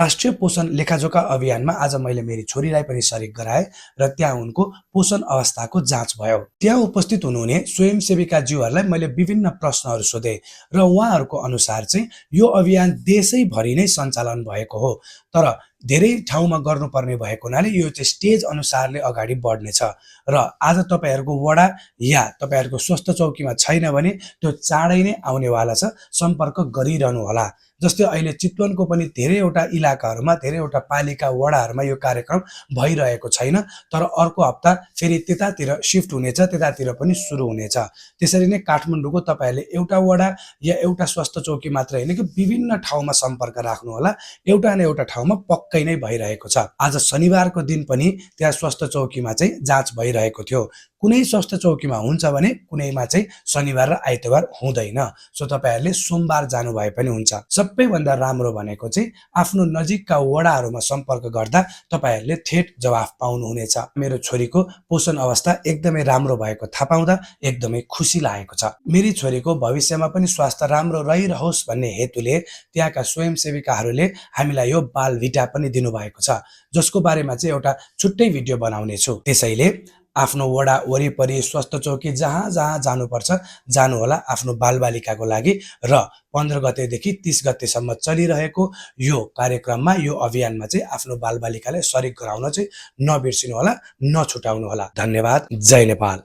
राष्ट्रिय पोषण लेखाजोखा अभियानमा आज मैले मेरी छोरीलाई पनि सरिक गराएँ र त्यहाँ उनको पोषण अवस्थाको जाँच भयो। त्यहाँ उपस्थित हुनुहुने स्वयंसेविकाज्यूहरूलाई मैले विभिन्न प्रश्नहरू सोधेँ र उहाँहरूको अनुसार चाहिँ यो अभियान देशैभरि नै सञ्चालन भएको हो, तर धेरै ठाउँमा गर्नुपर्ने भएको हुनाले यो चाहिँ स्टेज अनुसारले अगाडि बढ्नेछ र आज तपाईँहरूको वडा या तपाईँहरूको स्वास्थ्य चौकीमा छैन भने त्यो चाँडै नै आउनेवाला छ, सम्पर्क गरिरहनु होला। जस्तै अहिले चितवनको पनि धेरैवटा इलाकाहरूमा धेरैवटा पालिका वडाहरूमा यो कार्यक्रम भइरहेको छैन, तर अर्को हप्ता फेरि त्यतातिर शिफ्ट हुनेछ, त्यतातिर पनि सुरु हुनेछ। त्यसरी नै काठमाडौँको तपाईँहरूले एउटा वडा या एउटा स्वास्थ्य चौकी मात्र होइन कि विभिन्न ठाउँमा सम्पर्क राख्नु होला, एउटा न एउटा ठाउँमा पक्कै नै भइरहेको छ। आज शनिबारको दिन पनि त्यहाँ स्वास्थ्य चौकीमा चाहिँ जाँच भइरहेको थियो। कुनै स्वास्थ्य चौकीमा हुन्छ भने कुनैमा चाहिँ शनिबार र आइतबार हुँदैन। सो तपाईँहरूले सोमबार जानु भए पनि हुन्छ। सबैभन्दा राम्रो भनेको चाहिँ आफ्नो नजिकका वडाहरूमा सम्पर्क गर्दा तपाईँहरूले ठेट जवाफ पाउनुहुनेछ। मेरो छोरीको पोषण अवस्था एकदमै राम्रो भएको थाहा पाउँदा एकदमै खुसी लागेको छ। मेरी छोरीको भविष्यमा पनि स्वास्थ्य राम्रो रहिरहोस् भन्ने हेतुले त्यहाँका स्वयंसेविकाहरूले हामीलाई यो बाल भिटा पनि दिनुभएको छ, जसको बारेमा चाहिँ एउटा छुट्टै भिडियो बनाउने छु। त्यसैले आफ्नो वडा वरिपरि स्वास्थ्य चौकी जहाँ जहाँ जानुपर्छ जानुहोला आफ्नो बालबालिकाको लागि र 15 गतेदेखि 30 गतेसम्म चलिरहेको यो कार्यक्रममा यो अभियानमा चाहिँ आफ्नो बालबालिकालाई सरिक गराउन चाहिँ नबिर्सिनु होला, नछुटाउनु होला। धन्यवाद। जय नेपाल।